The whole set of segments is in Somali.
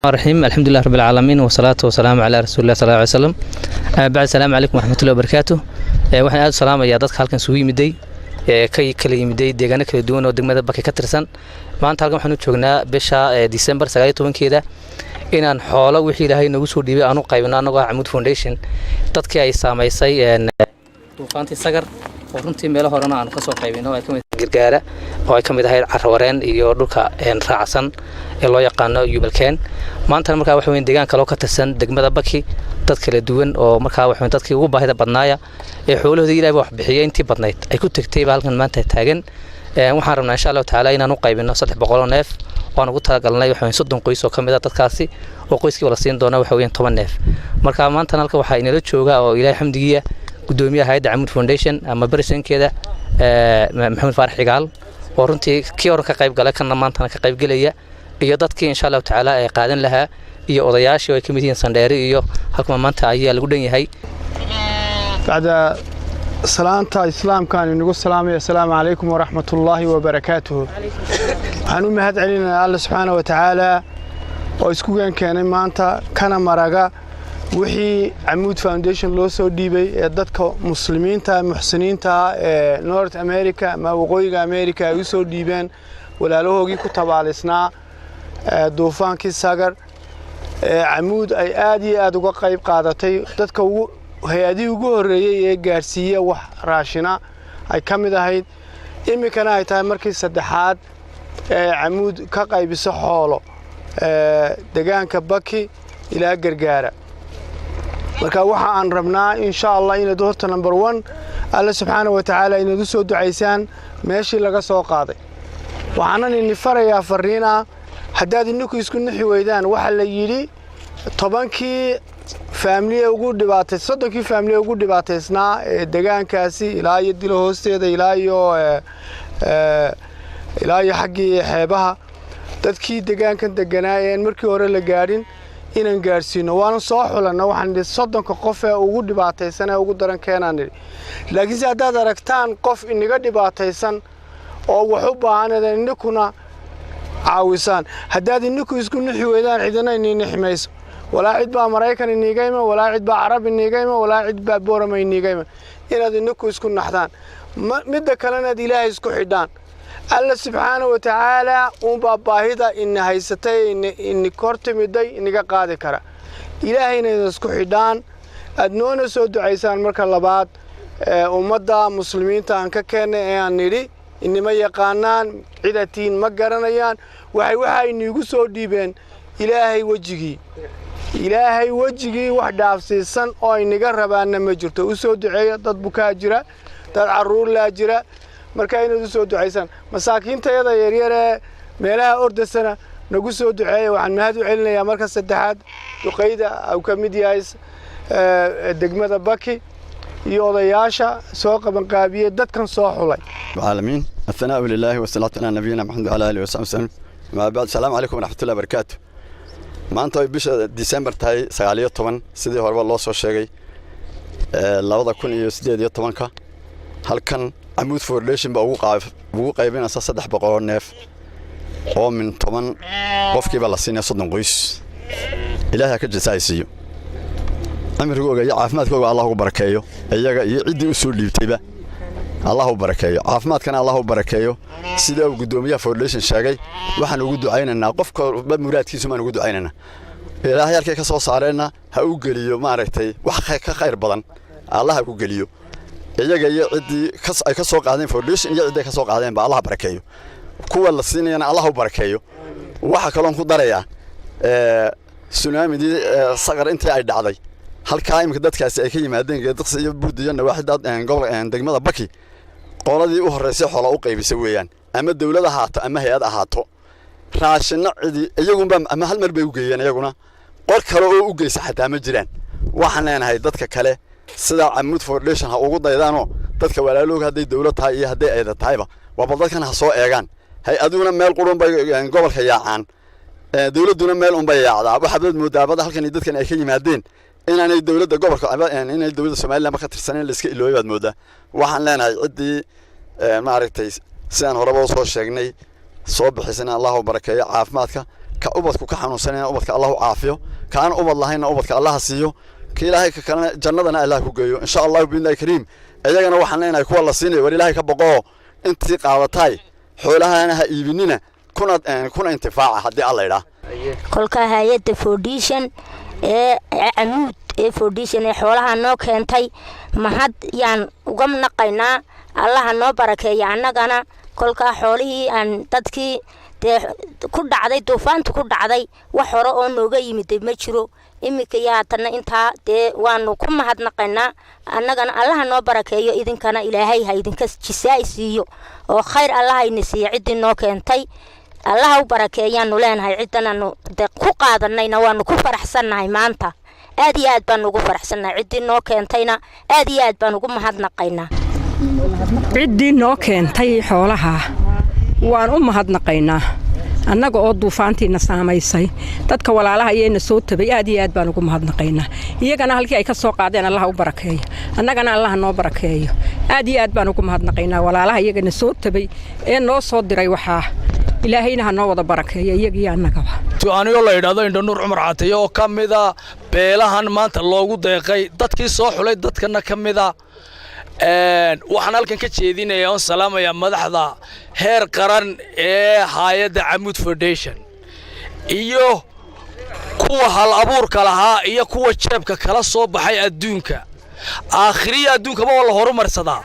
الرحيم، الحمد لله رب العالمين، والصلاة والسلام على رسول الله صلى الله عليه وسلم. بعد السلام عليكم ورحمة الله وبركاته. Waxaan aad u salaamayaa dadka halkan isugu yimiday ee ka kala yimiday deegaano kala duwan oo degmada Baki ka tirsan. Maanta halkan waxaan u joognaa bisha December 19-keeda inaan xoolo wixii Ilaahay noogu soo dhiibay aan u qaybino, annagoo ah Camuud Foundation, dadkii ay saamaysay duufaantii Sagar, oo runtii meelo horena aanu kasoo qaybino, ay kamid Gargaara oo ay ka mid ahayd Carawareen iyo dhulka raacsan ee loo yaqaano Yubalkeen. Maantana markaa waxa weyn deegaan kaloo ka tirsan degmada Baki, dad kala duwan oo markaa waxa dadkii ugu baahida badnaaya ee xoolahooda Ilahay baa wax bixiyay, intii badnayd ay ku tegtay baa halkan maanta taagan. Waxaan rabnaa, insha Allahu tacaala, inaan u qaybino 300 oo neef. Waan ugu talagalnay waxa 30 qoys oo ka mid ah dadkaasi, oo qoyskiiba la siin doona waxa weeyaan 10 neef. Marka maantana halka waxaa inala jooga oo Ilahay xamdigiya gudoomiyaha hay'adda Camuud Foundation ama presidentkeeda, Maxamed Faarax Xigaal, oo runtii kii hore ka qayb galay, kanna maantana ka qaybgelaya, iyo dadkii insha Allahu tacaala ay qaadan lahaa iyo odayaashii oo ay ka mid yihiin Sandheeri iyo halkuma maanta ayaa lagu dhan yahay. Bacda salaanta Islaamkaan inagu salaamaya, assalaamu calaykum waraxmatullaahi wabarakaatuhu. Waxaan u mahad celinayaa Alla subxaana wa tacaala oo isku keenay maanta, kana maraga wixii Camuud Foundation loo soo dhiibay ee dadka Muslimiinta muxsiniinta ee North America ama Waqooyiga America ay u soo dhiibeen walaalahoogii ku tabaalisnaa duufaankii Sagar. Camuud ay aad iyo aad uga qayb qaadatay, dadka hay-adihii ugu horreeyey ee gaadhsiiya wax raashina ay ka mid ahayd, iminkana ay tahay markii saddexaad ee Camuud ka qaybiso xoolo degaanka Baki ilaa Gargaara. Marka waxa aan rabnaa, insha Allah, inaad horta number one Alle subxaana wa tacaala inaad u soo ducaysaan meeshii laga soo qaaday. Waxaanan ini farayaa farriin ah: haddaad ininku isku nixi weydaan, waxaa la yidhi 10-kii family ugu dhibaatay, 30-kii family ugu dhibaataysnaa ee degaankaasi, ilaa iyo Dilo hoosteeda, ilaa iyo xaggii xeebaha, dadkii degaankan deganaa een markii hore la gaadhin inaan gaadhsiino, waana soo xulanna. Waxaan nidhi 30-ka qof ee ugu dhibaataysan ee ugu daran keenaan nidhi. Laakiinse haddaad aragtaan qof inaga dhibaataysan oo wax u baahan, eedan ininkuna caawisaan. Haddaad ininku isku nixi weydaan, cidina inii nixi mayso. Walaa cid baa Maraykan iniiga iman, walaa cid baa Carab iniiga iman, walaa cid baa Boorama iniiga iman. Inaad ininku isku naxdaan, midda kalena aad Ilaahay isku xidhaan. Alla subxaana wa tacaalaa uunbaa baahida ina haysatay, ini kor timiday, inaga qaadi kara. Ilaahayna ina isku xidhaan, aad noona soo ducaysaan. Marka labaad, ummadda Muslimiinta aan ka keennay ee aan nidhi inima yaqaanaan, cidatiin ma garanayaan, waxay waxa iniigu soo dhiibeen Ilaahay wejigii. Ilaahay wejigii wax dhaafsiisan oo inaga rabaanna ma jirto. U soo duceeya. Dad bukaa jira, dad carruurlaa jira, marka inaad u soo ducaysaan. Masaakiintayada yaryar ee meelaha ordasana nagu soo duceeya. Waxaan mahad u celinayaa marka saddexaad duqayda uu ka mid yahay degmada Baki iyo odayaasha soo qabanqaabiyey dadkan soo xulay. العالمين، الثناء لله والصلاة على نبينا محمد وعلى آله وصحبه وسلم. ما بعد، السلام عليكم ورحمة الله وبركاته. Maanta ay bisha December tahay 19, sidii horeba loo soo sheegay, 2018-ka, halkan Camuud Foundation baa ugu qaybinaysa 300 neef oo min 10 qofkiiba la siinaya, 30 qoys. Ilaahay ha ka jasaaysiiyo, cimrigooga iyo caafimaadkooga Allah ugu barakeeyo, iyaga iyo ciddii u soo dhiibtayba Allah u barakeeyo, caafimaadkana Allah u barakeeyo. Sida uu guddoomiyaha foundation sheegay, waxaan ugu ducaynaynaa qofka muraadkiisu maan ugu ducaynaynaa. Ilaahay halkay ka soo saareenna ha u geliyo, maaragtay, wax ka khayr badan Allah ha ku geliyo. Iyaga iyo ciddii ay ka soo qaadeen foundation iyo ciddii ka soo qaadeenba Allah barakeeyo, kuwa la siinayana Allah u barakeeyo. Waxa kaloon ku darayaa, tsunamidii Sagar intii ay dhacday, halkaa iminka dadkaasi ay ka yimaadeen, Geediqsi iyo Buud iyo nawaaxida gobol degmada Baki, qoladii u horreysay xoola u qaybisay weeyaan, ama dawlad ahaato ama hay-ad ahaato. Raashinna cidi iyagunba ama hal mar bay u geeyeen iyaguna, qor kale oo u geysa xataa ma jiraan. Waxaan leenahay dadka kale sidaa Camuud Foundation ha ugu daydaanoo dadka walaalooga, hadday dawlad tahay iyo hadday ayda tahayba, waaba dadkan ha soo eegaan. Hay-aduguna meel qurun bay gobolka yaacaan, dawladduna meel unbay yaacdaa. Waxaad moodaabada halkan dadkan ay ka yimaadeen inaanay dawladda gobolka, inay dawladda Somaliland ka tirsaneyn, la iska iloobay baad moodaa. Waxaan leenahay ciddii, maaragtay, sidaan horeba usoo sheegnay, soo bixisana Allah u barakeeyo caafimaadka. Ka ubadku ka xanuunsanayna ubadka Allah u caafiyo, kaana ubad lahaynna ubadka Allaha siiyo, ka Ilaahay ka kalena jannadana Allah ku geeyo, insha Allahu biidnillahi kariim. Iyagana waxaan leenahay, kuwa la siinayo, war Ilaahay ka boqoo, intii qaadataay xoolahana ha iibinina, kuna intifaaca haddii Alla idhaa. Kolka hay-adda foundation ee Camuud ee foundation ee xoolaha noo keentay, mahad yaan uga naqaynaa. Allaha noo barakeeya annagana. Kolkaa xoolihii aan dadkii dee ku dhacday duufaanta ku dhacday, wax hore oo nooga yimiday ma jiro. Iminka iyo haatanna intaa dee waanu ku mahadnaqaynaa. Annagana Allaha noo barakeeyo, idinkana Ilaahay ha idinka jisaa'i siiyo oo khayr Allaha ina siiyo. Ciddii noo keentay Allaha u barakeeyaanu leenahay. Ciddanaanu de ku qaadanayna waanu ku faraxsannahay maanta, aad iyo aad baanu ugu faraxsannahay. Ciddii noo keentayna aad iyo aad baan ugu mahadnaqaynaa. Ciddii noo keentay xoolaha waan u mahadnaqaynaa, annaga oo duufaantiina saamaysay. Dadka walaalaha iyayna soo tabay aad iyo aad baan ugu mahadnaqaynaa. Iyagana halkii ay ka soo qaadeen Allaha u barakeeyo, annagana Allaha noo barakeeyo. Aad iyo aad baan ugu mahadnaqaynaa walaalaha iyagana soo tabay ee noo soo diray. Waxaa Ilaahayna ha noo wada barakeeyo, iyagiyo annagaba. Anigoo la yidhaahdo Indhanuur Cumar Cataye, oo ka mida beelahan maanta loogu deeqay, dadkii soo xulay dadkana ka mida, waxaan halkan ka jeedinayaa oon salaamayaa madaxda heer qaran ee haayadda Camuud Foundation iyo kuwa hal abuurka lahaa iyo kuwa jeebka kala soo baxay. Adduunka aakhiriya adduunkaba waa la horumarsadaa.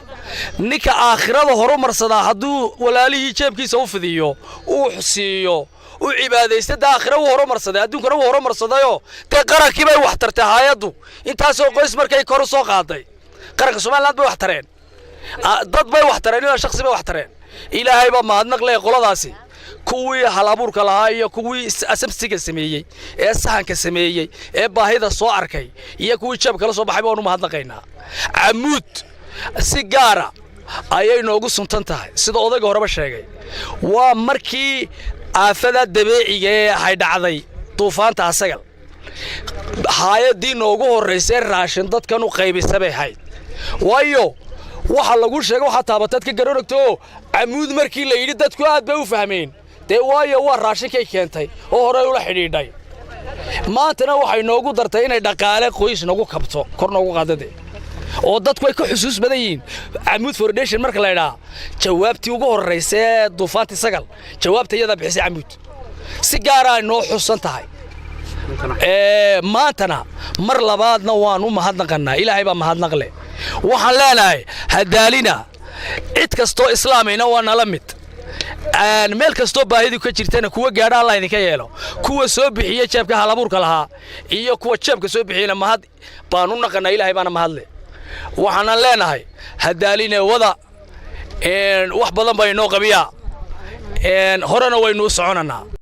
Ninka aakhirada horumarsadaa hadduu walaalihii jeebkiisa u fidiyo, uu siiyo, u cibaadaysta, dee aakhira wuu horumarsaday, adduunkana wuu horumarsadayoo dee qarankii bay wax tartay haayaddu. Intaasoo qoys markay kor u soo qaaday, qaranka Somaliland bay wax tareen, dad bay wax tareen, ilaa shakhsi bay wax tareen. Ilaahay baa mahadnaq leh. Qoladaasi, kuwii hal abuurka lahaa iyo kuwii asamsiga sameeyey ee sahanka sameeyey ee baahida soo arkay iyo kuwii jeeb kala soo baxay, baanu mahadnaqaynaa. Camuud si gaara ayay noogu suntan tahay, sida odayga horeba sheegay. Waa markii aafada dabeeciga ee hay dhacday, duufaanta asagal, haayadii noogu horraysay raashin dadkan u qaybisa bay hayd. Waayo, waxa lagu sheegay waxaa taabataad ka garanogto. Camuud markii la yidhi, dadku aad bay u fahmeen dee, waayo waa raashinkay keentay oo horey ula xidhiidhay. Maantana waxay noogu dartay inay dhaqaale qoys nagu kabto, kor noogu qaadade, oo dadku ay ka xusuus badan yihiin Camuud Foundation marka la idhaa. Jawaabtii ugu horraysa ee duufaantii Sagal, jawaabta iyadaa bixisay. Camuud si gaaraa noo xusan tahay. Maantana mar labaadna waan u mahadnaqannaa. Ilaahay baa mahadnaqle. Waxaan leenahay, hadaalina, cid kastoo islaamayna waa nala mid. Meel kastoo baahidu ka jirtana kuwa gaadha Allah idinka yeelo. Kuwa soo bixiye jeebka halabuurka lahaa iyo kuwa jeebka soo bixiyena mahad baan u naqannaa, Ilaahay baana mahadle. Waxaanan leenahay, hadaaline, wada wax badan baa inoo qabiyaa, horena waynuu soconannaa.